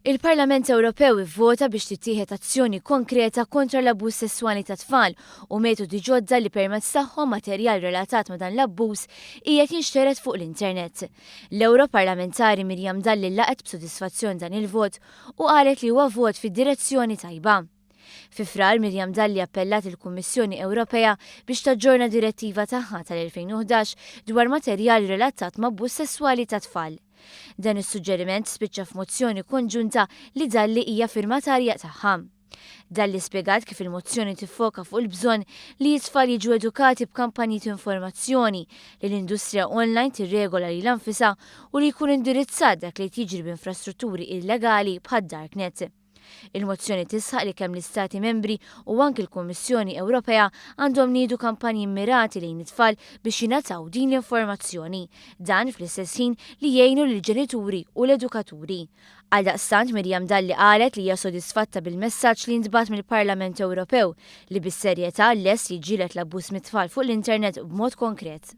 Il-Parlament Ewropew ivvota biex tittieħed azzjoni konkreta kontra l-abbuż sesswali ta' tfal u metodi ġodda li permezz tagħhom materjal relatat ma' dan l-abbuż qiegħed jinxtered fuq l-internet. L-Ewroparlamentari Miriam Dalli laqgħet b'sodisfazzjon dan il-vot u qalet li huwa vot fid-direzzjoni tajba. Fi Frar, Miriam Dalli appellat lill-Kummissjoni Ewropea biex taġġorna direttiva tagħha tal-2011 dwar materjal relatat m'abbuż sesswali ta' tfal. Dan is-suġġeriment spiċċa f'mozzjoni konġunta li Dalli hija firmatarja tagħha. Dalli spjegat kif il-mozzjoni tiffoka fuq il-bżonn li t-tfal jiġu edukati b'kampanji t'informazzjoni, li l-industrija online tirregola lilha nfisha u li jkun indirizzat dak li qed jiġri b'infrastrutturi illegali bħad-darknet. Il-mozzjoni tisħaq li kemm l-Istati Membri u anki l-Kummissjoni Ewropea għandhom niedu kampanji mmirati lejn it-tfal biex jingħataw din l-informazzjoni. Dan fl-istess ħin li jgħinu lill-ġenituri u l-edukaturi. Għaldaqstant Miriam Dalli qalet li hija sodisfatta bil-messaġġ li ntbagħat mill-Parlament Ewropew li bis-serjetà lest jiġġieled l-abbuż mit-tfal fuq l-internet b'mod konkret.